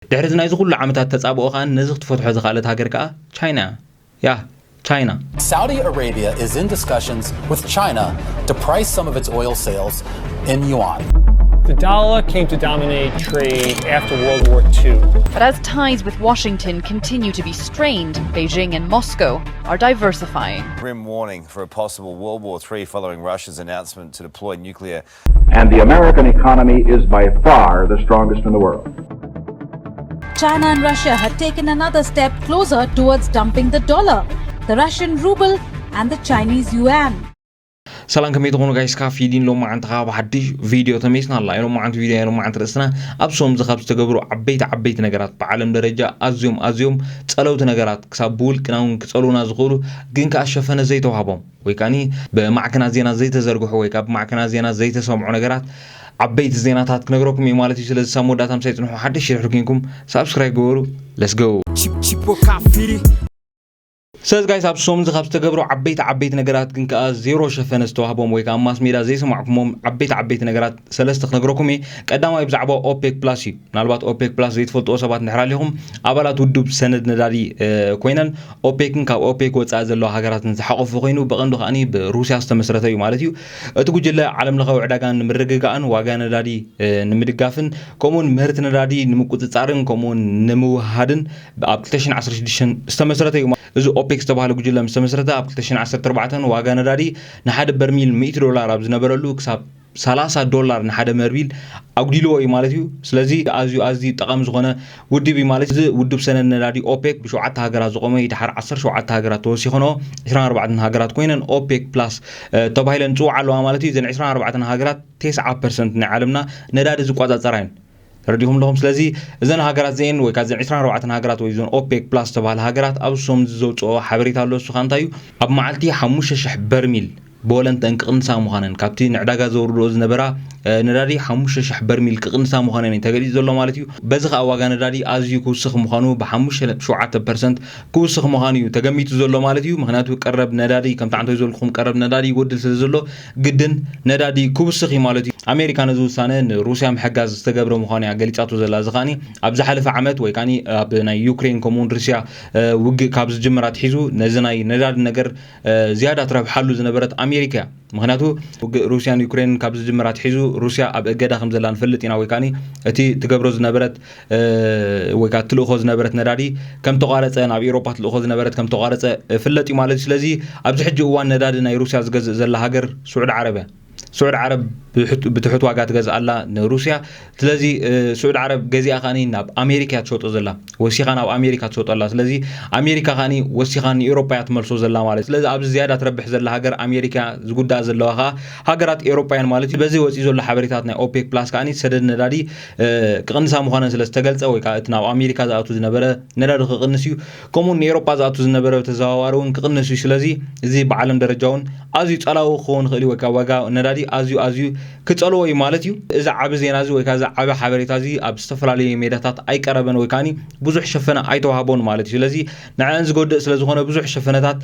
ድሕሪ እዚ ናይዚ ኩሉ ዓመታት ተጻብኦ ከኣ ነዚ ክትፈትሖ ዝኸኣለት ሃገር ከኣ ቻይና እያ። ያ፣ ቻይና። Saudi Arabia is in discussions with China to price some of its oil sales in yuan. The dollar came to dominate trade after World War Two. But as ties with Washington continue to be strained, Beijing and Moscow are diversifying. Grim warning for a possible World War Three following Russia's announcement to deploy nuclear. And the American economy is by far the strongest in the world. China and Russia have taken another step closer towards dumping the dollar, the Russian ruble, and the Chinese yuan. ሰላም፣ ከመይ ትኾኑ ጋይስ? ካፊ ዲን ሎማዓንቲ ከዓ ብሓድሽ ቪድዮ ተመይስና ኣላ። ሎማዓንቲ ቪድዮ፣ ሎማዓንቲ ርእስና ኣብ ሶምዚ ካብ ዝተገብሩ ዓበይቲ ዓበይቲ ነገራት፣ ብዓለም ደረጃ ኣዝዮም ኣዝዮም ጸለውቲ ነገራት፣ ክሳብ ብውልቅና እውን ክጸልውና ዝኽእሉ ግን ከዓ ሸፈነ ዘይተዋህቦም ወይ ከዓኒ ብማዕከናት ዜና ዘይተዘርግሑ ወይ ከዓ ብማዕከናት ዜና ዘይተሰምዑ ነገራት፣ ዓበይቲ ዜናታት ክነግረኩም እየ ማለት እዩ። ስለዚ ሳብ መወዳእታ ምሳይ ጽንሑ። ሓድሽ ሽርሒ ኮይንኩም ሳብስክራይብ ግበሩ። Let's go። Chip- Chipo Kafiri. ስለዚ ጋይስ፣ ኣብ ሶምዚ ካብ ዝተገብሩ ዓበይቲ ዓበይቲ ነገራት ግን ከዓ ዜሮ ሸፈነ ዝተዋህቦም ወይ ከዓ ኣብ ማስ ሜዳ ዘይሰማዕኩሞም ዓበይቲ ዓበይቲ ነገራት ሰለስተ ክነግረኩም እየ። ቀዳማይ ብዛዕባ ኦፔክ ፕላስ እዩ። ምናልባት ኦፔክ ፕላስ ዘይትፈልጥዎ ሰባት እንድሕር ኣሊኹም፣ ኣባላት ውድብ ሰነድ ነዳዲ ኮይነን ኦፔክን ካብ ኦፔክ ወፃኢ ዘለዋ ሃገራትን ዝሓቆፈ ኮይኑ፣ ብቐንዱ ከዓኒ ብሩስያ ዝተመስረተ እዩ ማለት እዩ። እቲ ጉጅለ ዓለም ለኻዊ ዕዳጋ ንምርግጋእን ዋጋ ነዳዲ ንምድጋፍን ከምኡውን ምህርቲ ነዳዲ ንምቁፅፃርን ከምኡውን ንምውሃድን ኣብ ክልተ ሽሕን ዓሰርተ ሽዱሽተን ዝተመስረተ እዩ። እዚ ኦፔክ ዝተባህለ ጉጅለ ምስ ተመስረተ ኣብ ክልተ ሽሕን ዓሰርተ ኣርባዕተን ዋጋ ነዳዲ ንሓደ በርሚል ሚእቲ ዶላር ኣብ ዝነበረሉ ክሳብ ሰላሳ ዶላር ንሓደ በርሚል ኣጉዲልዎ እዩ ማለት እዩ። ስለዚ ኣዝዩ ኣዝዩ ጠቓሚ ዝኾነ ውድብ እዩ ማለት እዩ። እዚ ውድብ ሰነድ ነዳዲ ኦፔክ ብሸውዓተ ሃገራት ዝቖመ እዩ። ድሓር ዓሰርተ ሸውዓተ ሃገራት ተወሲኾንኦ ዕስራን ኣርባዕተን ሃገራት ኮይነን ኦፔክ ፕላስ ተባሂለን ዝፅውዓ ኣለዋ ማለት እዩ። እዘን ዕስራን ኣርባዕተን ሃገራት ተስዓ ፐርሰንት ናይ ዓለምና ነዳዲ ዝቆፃፀራ እየን። ተረዲኹም ኣለኹም። ስለዚ እዘን ሃገራት እዚአን ወይ ከዓ እዘን ዕስራን ኣርባዕተን ሃገራት ወይ እዞን ኦፔክ ፕላስ ዝተባሃለ ሃገራት ኣብ ሶምዚ ዘውፅኦ ሓበሬታ ኣሎ። እሱ ከዓ እንታይ እዩ? ኣብ መዓልቲ ሓሙሽተ ሽሕ በርሚል ብወለንተን ክቕንሳ ምዃነን፣ ካብቲ ንዕዳጋ ዘውርድኦ ዝነበራ ነዳዲ ሓሙሽተ ሽሕ በርሚል ክቕንሳ ምዃነን እዩ ተገሊጹ ዘሎ ማለት እዩ። በዚ ከዓ ዋጋ ነዳዲ ኣዝዩ ክውስኽ ምዃኑ፣ ብሓሙሽተ ነጥቢ ሸውዓተ ፐርሰንት ክውስኽ ምዃኑ እዩ ተገሚቱ ዘሎ ማለት እዩ። ምኽንያቱ ቀረብ ነዳዲ፣ ከምቲ ዓንተይ ዝበልኩኹም፣ ቀረብ ነዳዲ ይጎድል ስለ ዘሎ ግድን ነዳዲ ክውስኽ እዩ ማለት እዩ። ኣሜሪካ ነዚ ውሳነ ንሩስያ ምሕጋዝ ዝተገብረ ምዃኑ እያ ገሊጻቶ ዘላ። እዚ ከዓኒ ኣብ ዝሓለፈ ዓመት ወይ ከዓኒ ኣብ ናይ ዩክሬን ከምኡውን ሩስያ ውግእ ካብ ዝጅምር ኣትሒዙ ነዚ ናይ ነዳዲ ነገር ዝያዳ ትረብሓሉ ዝነበረት ኣሜሪካ እያ። ምኽንያቱ ውግእ ሩስያን ዩክሬንን ካብ ዝጅምር ኣትሒዙ ሩስያ ኣብ እገዳ ከም ዘላ ንፈልጥ ኢና። ወይ ከዓኒ እቲ ትገብሮ ዝነበረት ወይ ከዓ ትልእኾ ዝነበረት ነዳዲ ከም ተቋረፀ፣ ናብ ኤውሮፓ ትልእኾ ዝነበረት ከም ተቋረፀ ፍለጥ እዩ ማለት እዩ። ስለዚ ኣብዚ ሕጂ እዋን ነዳዲ ናይ ሩስያ ዝገዝእ ዘላ ሃገር ስዑድ ዓረብ እያ። ስዑድ ዓረብ ብትሑት ዋጋ ትገዝእ ኣላ ንሩስያ። ስለዚ ስዑድ ዓረብ ገዚኣ ከዓኒ ናብ ኣሜሪካ እያ ትሸጦ ዘላ። ወሲኻ ናብ ኣሜሪካ ትሸጦ ኣላ። ስለዚ ኣሜሪካ ከዓኒ ወሲኻ ንኤውሮፓ እያ ትመልሶ ዘላ ማለት እዩ። ስለዚ ኣብዚ ዝያዳ ትረብሕ ዘላ ሃገር ኣሜሪካ፣ ዝጉዳእ ዘለዋ ከዓ ሃገራት ኤውሮፓ እየን ማለት እዩ። በዚ ወፂኡ ዘሎ ሓበሬታት ናይ ኦፔክ ፕላስ ከዓኒ ሰደድ ነዳዲ ክቕንሳ ምዃነን ስለ ዝተገልፀ ወይ ከዓ እቲ ናብ ኣሜሪካ ዝኣቱ ዝነበረ ነዳዲ ክቕንስ እዩ። ከምኡ ንኤውሮፓ ዝኣቱ ዝነበረ ብተዘዋዋሪ እውን ክቕንስ እዩ። ስለዚ እዚ ብዓለም ደረጃ እውን ኣዝዩ ጸላዊ ክኸውን ይኽእል እዩ። ወይ ከዓ ዋጋ ነዳዲ ኣዝዩ ኣዝዩ ክጸልዎ እዩ ማለት እዩ። እዚ ዓቢ ዜና እዚ ወይ ከዓ እዚ ዓቢ ሓበሬታ እዚ ኣብ ዝተፈላለዩ ሜዳታት ኣይቀረበን ወይ ከዓኒ ብዙሕ ሸፈነ ኣይተዋህቦን ማለት እዩ። ስለዚ ንዕን ዝጎድእ ስለ ዝኾነ ብዙሕ ሸፈነታት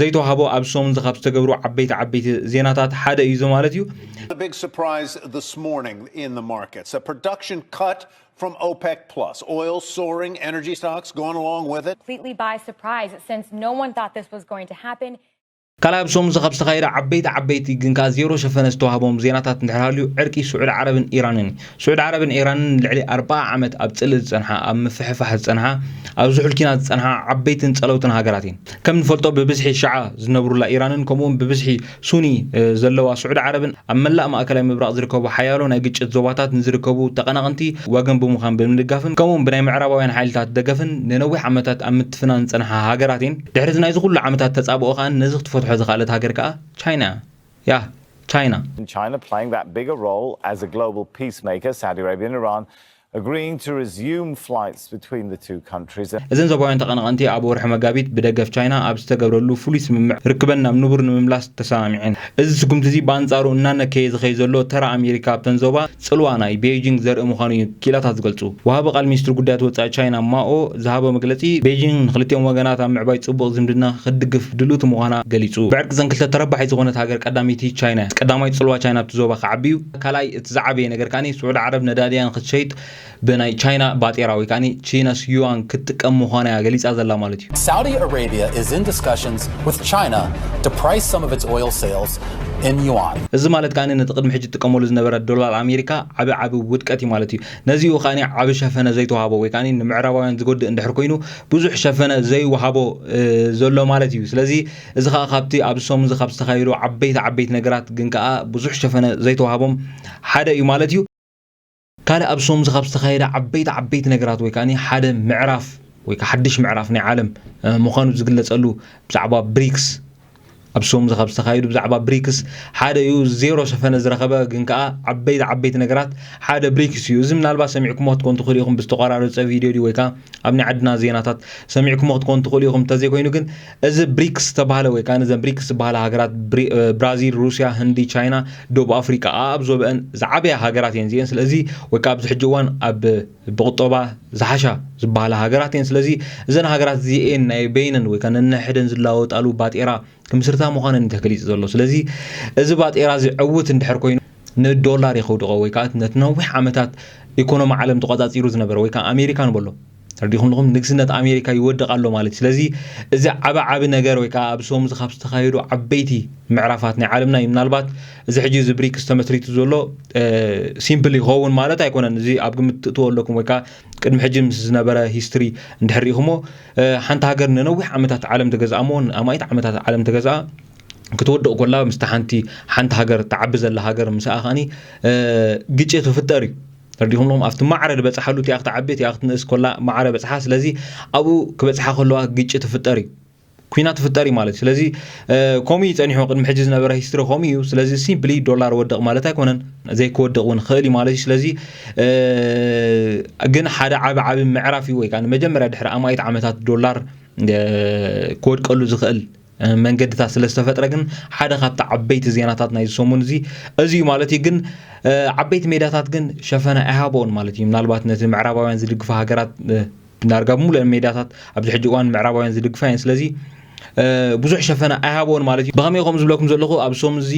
ዘይተዋህቦ ኣብ ሰሙን ካብ ዝተገብሩ ዓበይቲ ዓበይቲ ዜናታት ሓደ እዩ እዚ ማለት እዩ። The big surprise this morning in the markets, a production cut from OPEC Plus. Oil soaring, energy stocks going along with it. Completely by surprise since no one thought this was going to happen. ካልኣይ ኣብ ሰሙን ካብ ዝተኻየደ ዓበይቲ ዓበይቲ ግን ከኣ ዜሮ ሸፈነ ዝተዋህቦም ዜናታት እንድሕር ሃልዩ ዕርቂ ስዑድ ዓረብን ኢራንን እዩ። ስዑድ ዓረብን ኢራንን ልዕሊ ኣርብዓ ዓመት ኣብ ጽልኢ ዝጸንሓ፣ ኣብ ምፍሕፋሕ ዝጸንሓ፣ ኣብ ዝሑል ኪናት ዝጸንሓ ዓበይትን ጸለውትን ሃገራት እየን። ከም ንፈልጦ ብብዝሒ ሽዓ ዝነብሩላ ኢራንን ከምኡውን ብብዝሒ ሱኒ ዘለዋ ስዑድ ዓረብን ኣብ መላእ ማእከላይ ምብራቕ ዝርከቡ ሓያሎ ናይ ግጭት ዞባታት ንዝርከቡ ተቐናቐንቲ ወገን ብምዃን ብምድጋፍን ከምኡውን ብናይ ምዕራባውያን ሓይልታት ደገፍን ንነዊሕ ዓመታት ኣብ ምትፍናን ዝጸንሓ ሃገራት እየን። ድሕሪ እዚ ናይዚ ኩሉ ዓመታት ተጻብኦ ከኣ ነዚ ክትፈትሖ ዝኸኣለት ሃገር ከኣ ቻይና እያ። ያ፣ ቻይና። China playing that bigger role as a global peacemaker, Saudi Arabia and Iran agreeing to resume flights between the two countries. እዘን ዞባውያን ተቐናቐንቲ ኣብ ወርሒ መጋቢት ብደገፍ ቻይና ኣብ ዝተገብረሉ ፍሉይ ስምምዕ ርክበን ናብ ንቡር ንምምላስ ተሰማሚዐን። እዚ ስጉምቲ እዚ ብኣንጻሩ እናነከየ ዝኸይ ዘሎ ተራ ኣሜሪካ ኣብተን ዞባ ጽልዋ ናይ ቤይጂንግ ዘርኢ ምዃኑ እዩ ክኢላታት ዝገልጹ። ወሃቢ ቃል ሚኒስትሪ ጉዳያት ወጻኢ ቻይና ማኦ ዝሃቦ መግለጺ፣ ቤይጂንግ ንክልቲኦም ወገናት ኣብ ምዕባይ ጽቡቕ ዝምድና ክትድግፍ ድልውቲ ምዃና ገሊጹ። ብዕርቂ እዘን ክልተ ተረባሒት ዝኾነት ሃገር ቀዳመይቲ ቻይና እያ። ቀዳማይ ጽልዋ ቻይና ኣብቲ ዞባ ክዓቢ እዩ። ካልኣይ እቲ ዝዓበየ ነገር ከኣ ስዑድ ዓረብ ነዳድያ ንክትሸይጥ ብናይ ቻይና ባጤራ ወይ ከዓ ቺነስ ዩዋን ክትጥቀም ምዃና እያ ገሊፃ ዘላ ማለት እዩ። Saudi Arabia is in discussions with China to price some of its oil sales in yuan. እዚ ማለት ከዓ ነቲ ቅድሚ ሕጂ ትጥቀመሉ ዝነበረ ዶላር ኣሜሪካ ዓቢ ዓቢ ውድቀት እዩ ማለት እዩ። ነዚኡ ከዓ ዓቢ ሸፈነ ዘይተዋሃቦ ወይ ከዓ ንምዕራባውያን ዝጎድእ እንድሕር ኮይኑ ብዙሕ ሸፈነ ዘይወሃቦ ዘሎ ማለት እዩ። ስለዚ እዚ ከዓ ካብቲ ኣብዚ ሰሙን እዚ ካብ ዝተኻየዱ ዓበይቲ ዓበይቲ ነገራት ግን ከዓ ብዙሕ ሸፈነ ዘይተዋሃቦም ሓደ እዩ ማለት እዩ። ካልእ ኣብ ሶም ካብ ዝተኻየደ ዓበይቲ ዓበይቲ ነገራት ወይ ከዓ ሓደ ምዕራፍ ወይ ከዓ ሓድሽ ምዕራፍ ናይ ዓለም ምዃኑ ዝግለፀሉ ብዛዕባ ብሪክስ ኣብ ሶም ካብ ዝተኻየዱ ብዛዕባ ብሪክስ ሓደ እዩ። ዜሮ ሸፈነ ዝረኸበ ግን ከዓ ዓበይቲ ዓበይቲ ነገራት ሓደ ብሪክስ እዩ። እዚ ምናልባት ሰሚዕኩሞ ክትኮን ትኽእሉ ኢኹም ብዝተቋራረፀ ቪድዮ ድዩ ወይ ከዓ ኣብ ናይ ዓድና ዜናታት ሰሚዕኩሞ ክትኮን ትኽእሉ ኢኹም። እንተዘይኮይኑ ግን እዚ ብሪክስ ዝተባህለ ወይ ከዓ ነዘን ብሪክስ ዝበሃላ ሃገራት ብራዚል፣ ሩስያ፣ ህንዲ፣ ቻይና፣ ደቡብ ኣፍሪቃ ኣብ ዞበአን ዝዓበያ ሃገራት እየን እዚአን። ስለዚ ወይ ከዓ ኣብዚ ሕጂ እዋን ኣብ ብቁጠባ ዝሓሻ ዝበሃላ ሃገራት እየን። ስለዚ እዘን ሃገራት እዚኤን ናይ በይነን ወይ ከዓ ነንሕደን ዝለዋወጣሉ ባጤራ ክምስርታ ምዃነን እዩ ተገሊፁ ዘሎ። ስለዚ እዚ ባጤራ እዚ ዕውት እንድሕር ኮይኑ ንዶላር የኸውድቖ ወይ ከዓ ነቲ ነዊሕ ዓመታት ኢኮኖሚ ዓለም ተቋፃፂሩ ዝነበረ ወይ ከዓ ኣሜሪካ ንበሎ ተረዲኹም ኣለኹም ንግስነት ኣሜሪካ ይወድቕ ኣሎ ማለት እዩ። ስለዚ እዚ ዓቢ ዓቢ ነገር ወይ ከዓ ኣብ ሶም እዚ ካብ ዝተኻየዱ ዓበይቲ ምዕራፋት ናይ ዓለምና እዩ። ምናልባት እዚ ሕጂ እዚ ብሪክስ ተመስሪቱ ዘሎ ሲምፕል ይኸውን ማለት ኣይኮነን። እዚ ኣብ ግምት ትእትዎ ኣለኩም ወይ ከዓ ቅድሚ ሕጂ ምስ ዝነበረ ሂስትሪ እንድሕር ርኢኹሞ ሓንቲ ሃገር ንነዊሕ ዓመታት ዓለም ተገዝኣ እሞ ንኣማኢት ዓመታት ዓለም ተገዝኣ ክትወድቕ ኮላ ምስቲ ሓንቲ ሓንቲ ሃገር ትዓቢ ዘላ ሃገር ምስኣ ከዓኒ ግጭት ይፍጠር እዩ። ተረዲኹም ኣለኹም ኣብቲ ማዕረ ዝበፅሓሉ እቲኣ ክትዓቢ እቲኣ ክትንእስ ኮላ ማዕረ በፅሓ። ስለዚ ኣብኡ ክበፅሓ ከለዋ ግጭት ይፍጠር እዩ ኩናት ይፍጠር እዩ ማለት እዩ። ስለዚ ከምኡ እዩ ፀኒሑ ቅድሚ ሕጂ ዝነበረ ሂስትሪ ከምኡ እዩ። ስለዚ ሲምፕሊ ዶላር ወድቕ ማለት ኣይኮነን ዘይክወድቕ እውን ክእል እዩ ማለት እዩ። ስለዚ ግን ሓደ ዓቢ ዓቢ ምዕራፍ እዩ ወይ ከዓ ንመጀመርያ ድሕሪ ኣማኢት ዓመታት ዶላር ክወድቀሉ ዝኽእል መንገድታት ስለ ዝተፈጥረ ግን ሓደ ካብቲ ዓበይቲ ዜናታት ናይ ሰሙን እዚ እዚ እዩ ማለት እዩ። ግን ዓበይቲ ሜዳታት ግን ሸፈነ ኣይሃቦን ማለት እዩ። ምናልባት ነቲ ምዕራባውያን ዝድግፋ ሃገራት ዳርጋ ብምሉአን ሜዳታት ኣብዚ ሕጂ እዋን ምዕራባውያን ዝድግፋ እየን። ስለዚ ብዙሕ ሸፈነ ኣይሃቦን ማለት እዩ። ብኸመይ ከምኡ ዝብለኩም ዘለኹ ኣብ ሰሙን እዚ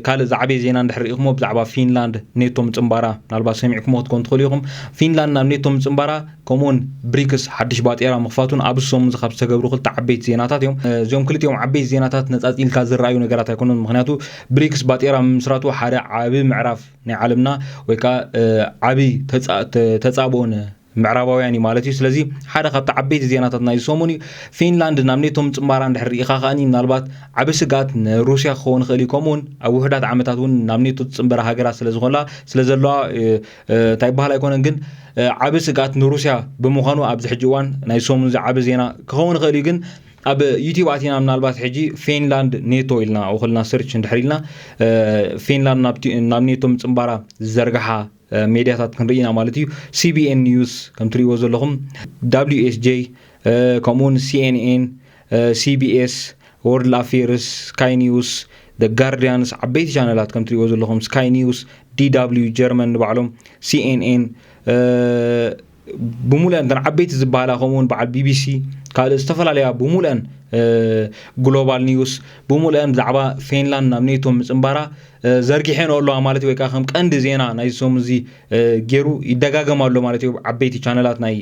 ካልእ ዝዓበየ ዜና እንድሕር ርኢኹሞ ብዛዕባ ፊንላንድ ኔቶ ምፅንባራ ምናልባት ሰሚዕኩሞ ክትኮን ትኽእሉ ኢኹም። ፊንላንድ ናብ ኔቶ ምፅንባራ ከምኡውን ብሪክስ ሓድሽ ባጤራ ምኽፋቱን ኣብ ሰሙን ካብ ዝተገብሩ ክልተ ዓበይቲ ዜናታት እዮም። እዚኦም ክልቲኦም ዓበይቲ ዜናታት ነፃፂልካ ዝረኣዩ ነገራት ኣይኮኑን። ምክንያቱ ብሪክስ ባጤራ ምምስራቱ ሓደ ዓቢ ምዕራፍ ናይ ዓለምና ወይ ከዓ ዓቢ ተፃብኦን ምዕራባውያን እዩ ማለት እዩ። ስለዚ ሓደ ካብቲ ዓበይቲ ዜናታት ናይ ሰሙን እዩ። ፊንላንድ ናብ ኔቶ ምፅንባራ እንድሕር ርኢኻ ከዓኒ ምናልባት ዓቢ ስግኣት ንሩስያ ክኸውን ይኽእል እዩ። ከምኡውን ኣብ ውሕዳት ዓመታት እውን ናብ ኔቶ ዝፅንበራ ሃገራት ስለዝኾላ ስለዘለዋ እንታይ ይበሃል ኣይኮነን። ግን ዓቢ ስግኣት ንሩስያ ብምዃኑ ኣብዚ ሕጂ እዋን ናይ ሰሙን እዚ ዓቢ ዜና ክኸውን ይኽእል እዩ። ግን ኣብ ዩቲብ ኣቲና ምናልባት ሕጂ ፊንላንድ ኔቶ ኢልና ኣውክልና ሰርች እንድሕር ኢልና ፊንላንድ ናብ ኔቶ ምፅንባራ ዝዘርግሓ ሜድያታት ክንርኢ ኢና ማለት እዩ። ሲቢኤን ኒውስ ከም ትሪእዎ ዘለኹም፣ ደብሊው ኤስ ጄ፣ ከምኡውን ሲኤንኤን፣ ሲቢኤስ፣ ወርልድ ኣፌርስ፣ ስካይ ኒውስ፣ ደ ጋርዲያንስ ዓበይቲ ቻነላት ከም ትሪእዎ ዘለኹም፣ ስካይ ኒውስ፣ ዲ ደብሊው ጀርመን ንባዕሎም፣ ሲኤንኤን ብሙሉአን እተን ዓበይቲ ዝበሃላ ከምኡውን በዓል ቢቢሲ ካልእ ዝተፈላለያ ብሙሉአን ግሎባል ኒውስ ብሙሉአን ብዛዕባ ፊንላንድ ናብ ኔቶ ምፅንባራ ዘርጊሐንኦ ኣለዋ ማለት እዩ። ወይ ከዓ ከም ቀንዲ ዜና ናይ ሰሙን እዚ ገይሩ ይደጋገም ኣሎ ማለት እዩ። ዓበይቲ ቻነላት ናይ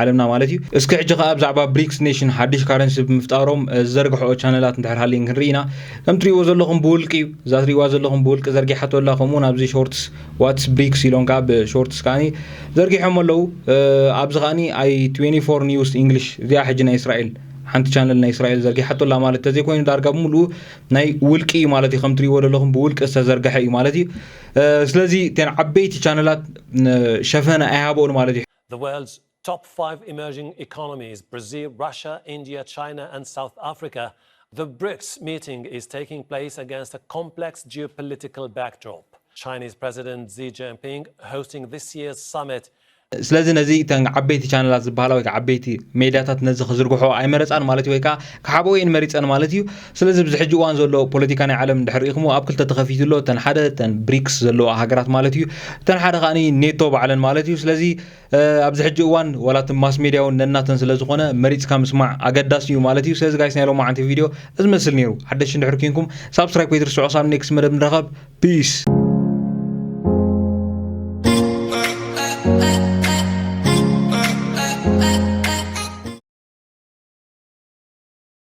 ዓለምና ማለት እዩ። እስኪ ሕጂ ከዓ ብዛዕባ ብሪክስ ኔሽን ሓድሽ ካረንሲ ብምፍጣሮም ዝዘርግሐኦ ቻነላት እንድሕር ሃልየን ክንርኢ ኢና። ከም ትሪእዎ ዘለኹም ብውልቂ እዩ። እዛ ትሪእዋ ዘለኹም ብውልቂ ዘርጊሓቶ ኣላ። ከምኡ እውን ኣብዚ ሾርትስ ዋትስ ብሪክስ ኢሎም ከዓ ብሾርትስ ከዓኒ ዘርጊሖም ኣለዉ። ኣብዚ ከዓኒ ኣይ ትዌንቲ ፎር ኒውስ ኢንግሊሽ እዚኣ ሕጂ ናይ እስራኤል ሓንቲ ቻነል ናይ እስራኤል ዘርጊሓቶ ኣላ ማለት ተዘይኮይኑ ዳርጋ ብምሉኡ ናይ ውልቂ እዩ ማለት እዩ። ከም ትሪእዎ ዘለኹም ብውልቂ ዝተዘርግሐ እዩ ማለት እዩ። ስለዚ እተን ዓበይቲ ቻነላት ሸፈነ ኣይሃብኦን ማለት እዩ። The world's top five emerging economies, Brazil, Russia, India, China, and South Africa, the brics meeting is taking place against a complex geopolitical backdrop. Chinese President Xi Jinping hosting this year's summit ስለዚ ነዚ እተን ዓበይቲ ቻነላት ዝበሃላ ወይ ከዓ ዓበይቲ ሜድያታት ነዚ ክዝርግሖ ኣይመረፃን ማለት እዩ ወይ ከዓ ክሓብኦ እየን መሪፀን ማለት እዩ። ስለዚ ብዚ ሕጂ እዋን ዘሎ ፖለቲካ ናይ ዓለም እንድሕር ርኢኹሞ ኣብ ክልተ ተኸፊቱ ኣሎ። እተን ሓደ እተን ብሪክስ ዘለዋ ሃገራት ማለት እዩ። እተን ሓደ ከዓ ኔቶ ባዕለን ማለት እዩ። ስለዚ ኣብዚ ሕጂ እዋን ዋላ እቲ ማስ ሜድያ እውን ነናተን ስለ ዝኾነ መሪፅካ ምስማዕ ኣገዳሲ እዩ ማለት እዩ። ስለዚ ጋይስ ናይ ሎማዓንቲ ቪድዮ እዚ መስል ነይሩ። ሓደሽ እንድሕር ኪንኩም ሳብስክራይብ ከይትርስዑ። ሳብ ኔክስት መደብ ንራኸብ። ፒስ።